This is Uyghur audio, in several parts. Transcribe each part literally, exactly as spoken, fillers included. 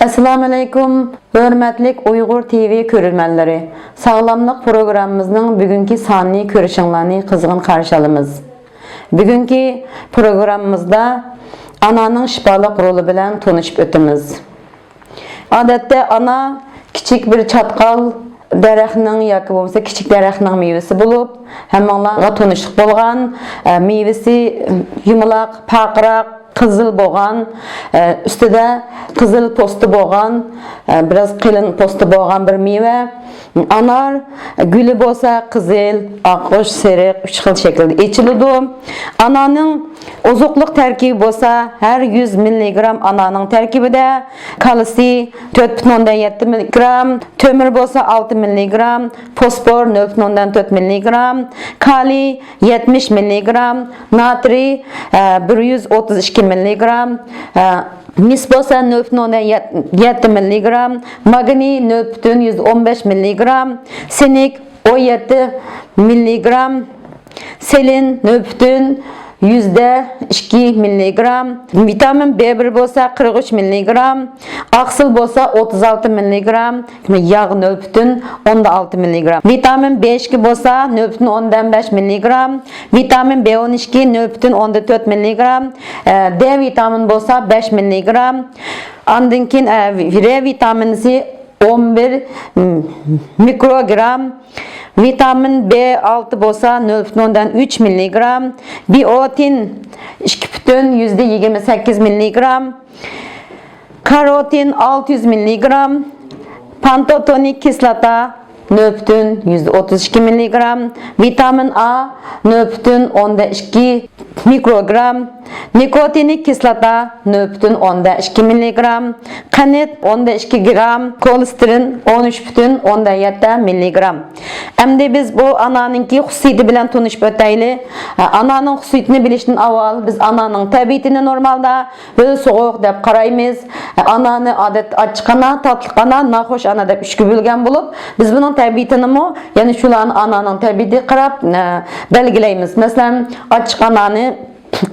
ئەسسالامۇئەلەيكۇم، ھۆرمەتلىك ئۇيغۇر تىۋى كۆرۈرمەنلىرى! ساغلاملىق پروگراممىمىزنىڭ بۈگۈنكى سانىنى كۆرۈشۈڭلارنى قىزغىن قارشى ئالىمىز. بۈگۈنكى پروگراممىمىزدا ئانانىڭ شىپالىق رولى بىلەن تونۇشۇپ ئۆتىمىز. ئادەتتە ئانا كىچىك بىر چاتقال دەرەخنىڭ ياكى بولمىسا كىچىك دەرەخنىڭ مېۋىسى بولۇپ، ھەممىڭلارغا تونۇشلۇق بولغان، ئە، مېۋىسى يۇمىلاق، پارقىراق، قىزىل بولغان، ئە، ئۈستىدە قىزىل پوستى بولغان، ئە، بىراز قېلىن پوستى بولغان بىر مېۋە. ئانار گۈلى بولسا قىزىل، ئاقۇچ، سېرىق، ئۈچ خىل شەكىلدە ئېچىلىدۇ. ئانارنىڭ ئوزۇقلۇق تەركىبى بولسا، ھەر يۈز مىللىگرام ئانارنىڭ تەركىبىدە كالتسىي تۆت پۈتۈن ئوندىن يەتتە مىللىگرام، تۆمۈر بولسا ئالتە مىللىگرام، فوسفور نۆل پۈتۈن ئوندىن تۆت مىللىگرام، كالىي يەتمىش مىللىگرام، ناترىي، ئە، بىر يۈز ئوتتۇز ئىككى مىللىگرام، ئە، مىس بولسا نۆل پۈتۈن ئوندىن يەتتە مىللىگرام، ماگنىي نۆل پۈتۈن يۈزدە ئون بەش مىللىگرام، سىنك ئون يەتتە مىللىگرام، سېلېن نۆل پۈتۈن يۈزدە ئىككى مىللىگرام، ۋىتامىن بې بىر بولسا قىرىق ئۈچ مىللىگرام، ئاقسىل بولسا ئوتتۇز ئالتە مىللىگرام، ياغ نۆل پۈتۈن ئوندىن ئالتە مىللىگرام. ۋىتامىن بې ئىككى بولسا نۆل پۈتۈن ئوندىن بەش مىللىگرام، ۋىتامىن بې ئون ئىككى نۆل پۈتۈن ئوندىن تۆت مىللىگرام، ئە، دې ۋىتامىن بولسا بەش مىللىگرام. ئاندىن كېيىن، ئە، رې ۋىتامىنى ئون بىر مىكروگرام، ۋىتامىن بې ئالتە بولسا نۆل پۈتۈن ئوندىن ئۈچ مىللىگرام، بىئوتىن ئىككى پۈتۈن يۈزدە يىگىرمە سەككىز مىللىگرام، كاروتىن ئالتە يۈز مىللىگرام، پانتوتونىك كىسلاتا نۆل پۈتۈن يۈزدە ئوتتۇز ئىككى مىللىگرام، ۋىتامىن ئا نۆل پۈتۈن ئوندىن ئىككى مىكروگرام، نىكوتىنىك كىسلاتا نۆل پۈتۈن ئوندىن ئىككى مىللىگرام، قەنت ئوندىن ئىككى گرام، خولېستېرىن ئون ئۈچ پۈتۈن ئوندىن يەتتە مىللىگرام. ئەمدى بىز بۇ ئانانىڭكى خۇسۇسىيىتى بىلەن تونۇشۇپ ئۆتەيلى. ئانانىڭ خۇسۇسىيىتىنى بىلىشتىن ئاۋۋال بىز ئانانىڭ تەبىئىتىنى نورمالدا ھۆل سوغۇق دەپ قارايمىز. ئانانى ئادەتتە ئاچچىق ئانا، تاتلىق ئانا، ناخوش ئانا دەپ ئۈچكە بۆلگەن بولۇپ، بىز بۇنىڭ تەبىئىتىنىمۇ يەنە شۇلارنى ئانانىڭ تەبىئىتىگە قاراپ، ئە، بەلگىلەيمىز. مەسىلەن، ئاچچىق ئانانى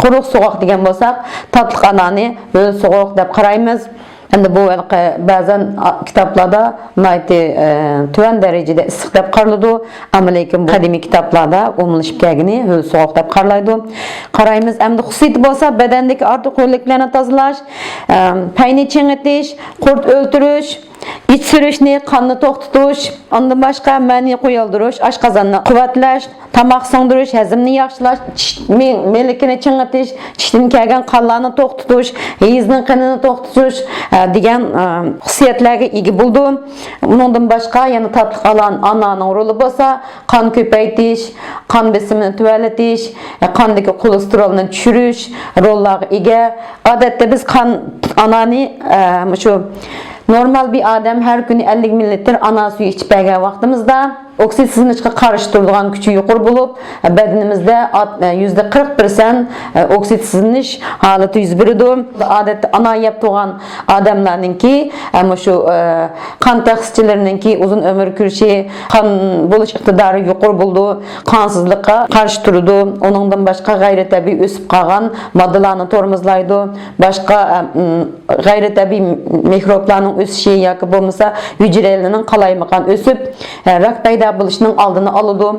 قۇرۇق سوغۇق دېگەن بولساق، تاتلىق ئانانى ھۆل سوغۇق دەپ قارايمىز. ئەمدى بۇ ھېلىقى بەزەن، ئا، كىتابلاردا ناھايىتى، ئە، تۆۋەن دەرىجىدە ئىسسىق دەپ قارىلىدۇ. ئەمما لېكىن بۇ قەدىمىي كىتابلاردا ئومۇملىشىپ كەلگىنى ھۆل سوغۇق دەپ قارىلايدۇ. قارايمىز، ئەمدى خۇسۇسىيىتى بولسا بەدەندىكى ئارتۇق ھۆللۈكلەرنى تازىلاش، ئە، پەينى چىڭىتىش، قۇرت ئۆلتۈرۈش، ئىچ سۈرۈشنى، قاننى توختىتىش، ئاندىن باشقا مەننى قويالدۇرۇش، ئاشقازاننى قۇۋۋەتلەش، تاماق سىڭدۈرۈش، ھەزىمنى ياخشىلاش، چىش مىلىكىنى چىڭىتىش، چىشتىن كەلگەن قانلارنى توختىتىش، ھەيزنىڭ قېنىنى توختىتىش، ئە، دېگەن، ئە، خۇسۇسىيەتلەرگە ئىگە بولىدۇ. ئۇنىڭدىن باشقا يەنە تاتلىق ئانا-، ئانانىڭ رولى بولسا، قان كۆپەيتىش، قان بېسىمىنى تۆۋەنلىتىش، ئە، قاندىكى خولېستېرولنى چۈشۈرۈش روللارغا ئىگە. ئادەتتە بىز قان، ئانانى، ئە، مۇشۇ نورمال بىر ئادەم ھەر كۈنى ئەللىك مىللىلىتىر ئانا سۈيى ئىچىپ بەرگەن ۋاقتىمىزدا، ئوكسىد سىزىلىشقا قارشى تۇرىدىغان كۈچى يۇقىرى بولۇپ، بەدىنىمىزدە ئات-، يۈزدە قىرىق پىرسەنت ئوكسىد سىزىلىش ھالىتى يۈز بېرىدۇ. ئادەتتە ئانا يەپ تۇرغان ئادەملەرنىڭكى، مۇشۇ، قان تەخسىچىلىرىنىڭكى ئۇزۇن ئۆمۈر كۆرۈشى، قان بولۇش ئىقتىدارى يۇقىرى بولىدۇ، قانسىزلىققا قارشى تۇرىدۇ. ئۇنىڭدىن باباشقا غەيرىي تەبىئىي ئۆسۈپ قالغان ماددىلارنى تورمۇزلايدۇ. باشقا، ئەم، غەيرىي تەبىئىي مىكروبلارنىڭ ئۆسۈشى ياكى بولمىسا ھۈجەيرىلەرنىڭ قالايمىقان ئۆسۈپ، ئە، راك پەيدا بولۇشنىڭ ئالدىنى ئالىدۇ.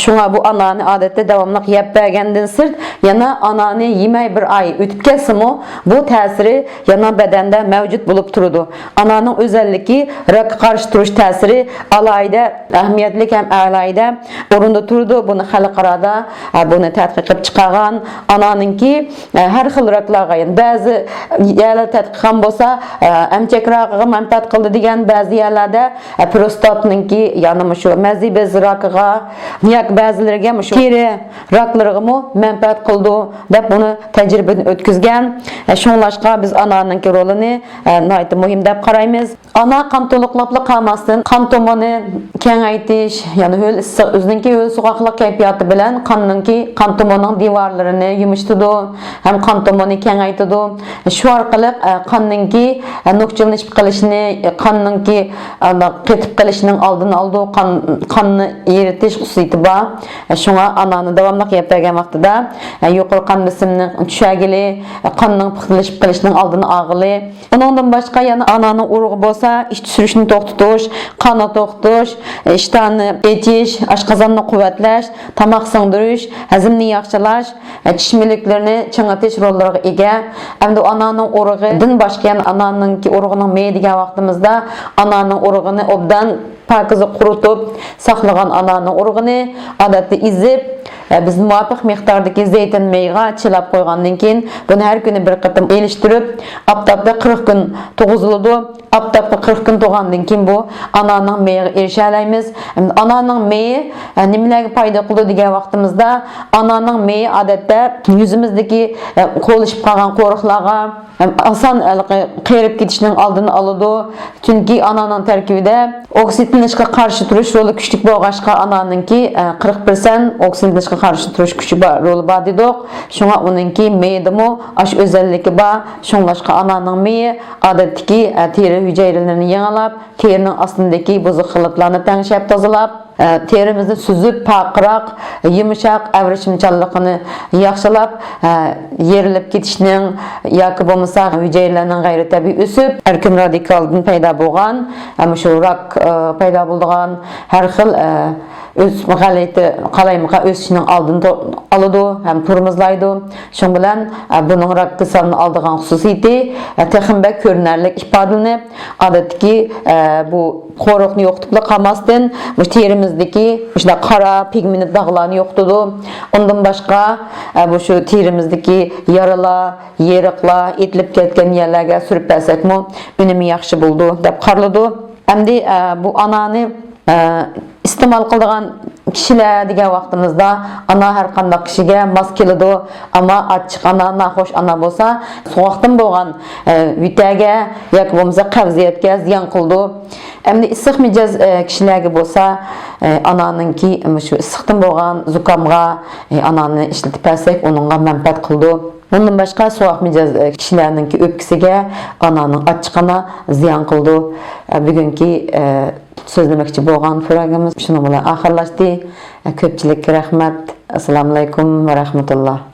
شۇڭا بۇ ئانانى ئادەتتە داۋاملىق يەپ بەرگەندىن سىرت، يەنە ئانانى يېمەي بىر ئاي ئۆتۈپ كەتسىمۇ، بۇ تەسىرى يەنە بەدەندە مەۋجۇت بولۇپ تۇرىدۇ. ئانانىڭ ئۆزەللىكى، راكقا قارشى تۇرۇش تەسىرى ئالاھىدە ئەھمىيەتلىك ھەم ئالاھىدە ئورۇندا تۇرىدۇ. بۇنى خەلقئارادا، ئە، بۇنى تەتقىق قىلىپ چىقارغان ئانانىڭكى، ئە، ھەر خىل راكلارغا، يەنى بەزى يەرلەر تەتقىق قىلغان بولسا، ئە، ئەمچەك راكىغا مەنپەئەت قىلىدۇ دېگەن، بەزى يەرلەردە، ئە، پروستاتنىڭكى، يەنى مۇشۇ مەزى بېزى راكىغا ياكى بەزىلىرىگە مۇشۇ تېرە راكلىرىغىمۇ مەنپەئەت قىلىدۇ دەپ بۇنى تەجرىبىدىن ئۆتكۈزگەن. ئە، شۇڭلاشقا بىز ئانانىڭكى رولىنى، ئە، ناھايىتى مۇھىم دەپ قارايمىز. ئانا قان تولۇقلاپلا قالماستىن، قان تومۇرىنى كېڭەيتىش، يەنى ھۆل ئىسسىق، ئۆزىنىڭكى ھۆل سوغۇقلۇق كەيپىياتى بىلەن قاننىڭكى، قان تومۇرىنىڭ دىۋارلىرىنى يۇمشىتىدۇ ھەم قان تومۇرىنى كېڭەيتىدۇ. شۇ ئارقىلىق، ئە، قاننىڭكى، ئە، نوكچىلىنىشىپ قېلىشىنى، قاننىڭكى، ئە، قېتىپ قېلىشىنىڭ ئالدىنى ئالىدۇ، قان قاننى ئېرىتىش خۇسۇسىيىتى بار. شۇڭا ئانانى داۋاملىق يەپ بەرگەن ۋاقتىدا يۇقىرى قان بېسىمنى چۈشۈرگىلى، قاننىڭ پۇختىلىشىپ قېلىشىنىڭ ئالدىنى ئالغىلى. ئۇنىڭدىن باشقا يەنە ئانانىڭ ئۇرۇقى بولسا ئىچ سۈرۈشنى توختىتىش، قاننى توختىتىش، ئىشتاننى ئېچىش، ئاشقازاننى قۇۋۋەتلەش، تاماق سىڭدۈرۈش، ھەزىمنى ياخشىلاش، چىش مۈلۈكلىرىنى چىڭىتىش روللىرىغا ئىگە. ئەمدى ئانانىڭ ئۇرۇقىدىن باشقا يەنە ئانانىڭكى ئۇرۇقىنىڭ مېيى دېگەن ۋاقتىمىزدا ئانانىڭ ئۇرۇقىنى ئوبدان پاكىز قۇرۇتۇپ ساقلىغان ئانانىڭ ئۇرۇقىنى ئادەتتە ئېزىپ، بىز مۇۋاپىق مىقداردىكى زەيتۇن مېيىغا چىلاپ قويغاندىن كېيىن، بۇنى ھەر كۈنى بىر قېتىم ئېلىشتۇرۇپ، ئاپتاپتا قىرىق كۈن تۇرغۇزۇلىدۇ. ئاپتاپقا قىرىق كۈن تۇرغاندىن كېيىن بۇ ئانانىڭ مېيىغا ئېرىشەلەيمىز. ئانانىڭ مېيى، ئە، نېمىلەرگە پايدا قىلىدۇ دېگەن ۋاقتىمىزدا، ئانانىڭ مېيى ئادەتتە يۈزىمىزدىكى، ئە، قولىشىپ قالغان قورۇقلارغا، ئاسان ھېلىقى قېرىپ كېتىشنىڭ ئالدىنى ئالىدۇ. چۈنكى ئانانىڭ تەركىبىدە ئوكسىدلىنىشقا قارشى تۇرۇش رولى كۈچلۈك بولغاچقا، ئانانىڭكى، ئە، قىرىق پىرسەنت ئوكسىدلىنىشقا قارشى تۇرۇش كۈچى بار، رولى بار دېدۇق. شۇڭا ئۇنىڭكى مېيىدىمۇ ئاشۇ ئۆزەللىكى بار. شۇڭلاشقا ئانانىڭ مېيى ئادەتتىكى، ئە، تېرە ھۈجەيرىلىرىنى يېڭىلاپ، تېرىنىڭ ئاستىدىكى بۇزۇق خىلىتلارنى تەڭشەپ تازىلاپ، ئە، تېرىمىزنى سۈزۈپ، پارقىراق، يۇمشاق، ئەۋرىشىمچانلىقىنى ياخشىلاپ، ئە، يېرىلىپ كېتىشنىڭ ياكى بولمىسا ھۈجەيرىلەرنىڭ غەيرىي تەبىئىي ئۆسۈپ، ئەركىن رادىكالدىن پەيدا بولغان، ئە، مۇشۇ راك، ئە، پەيدا بولىدىغان ھەر خىل، ئە، ئۆسۈپ غەلىتە قالايمىقان ئۆسۈشنىڭ ئالدىنى تو-، ئالىدۇ ھەم تورمۇزلايدۇ. شۇنىڭ بىلەن، ئە، بۇنىڭ راك كېسەلنى ئالىدىغان خۇسۇسىيىتى، ئە، تېخىمۇ بەك كۆرۈنەرلىك ئىپادىلىنىپ، ئادەتتىكى، ئە، بۇ قورۇقنى يوقىتىپلا قالماستىن، مۇشۇ تېرىمىزدىكى مۇشۇنداق قارا پىگمېنت داغلارنى يوقىتىدۇ. ئۇندىن باشقا، ئە، بۇ شۇ تېرىمىزدىكى يارىلار، يېرىقلار، ئېتىلىپ كەتكەن يەرلەرگە سۈرۈپ بەرسەكمۇ ئۈنۈمى ياخشى بولىدۇ دەپ قارىلىدۇ. ئەمدى، ئە، بۇ ئانانى، ئە، ئىستېمال قىلىدىغان كىشىلەر دېگەن ۋاقتىمىزدا ئانا ھەر قانداق كىشىگە ماس كېلىدۇ. ئەمما ئاچچىق ئانا، ناخۇش ئانا بولسا سوغۇقتىن بولغان، ئە، ۋىتەگە ياكى بولمىسا قەۋزىيەتكە زىيان قىلىدۇ. ئەمدى ئىسسىق مىجەز، ئە، كىشىلەرگە بولسا، ئە، ئانانىڭكى مۇشۇ ئىسسىقتىن بولغان زۇكامغا، ئە، ئانانى ئىشلىتىپ بەرسەك، ئۇنىڭغا مەنپەئەت قىلىدۇ. ئۇندىن باشقا سوغۇق مىجەز، ئە، كىشىلەرنىڭكى ئۆپكىسىگە ئانانىڭ ئاچچىقىنى زىيان قىلىدۇ. ئە، بۈگۈنكى، ئە، سۆزلىمەكچى بولغان پروگراممىمىز شۇنىڭ بىلەن ئاخىرلاشتى. ئە، كۆپچىلىككە رەھمەت. ئەسسالامۇئەلەيكۇم ۋە رەھمەتۇللا.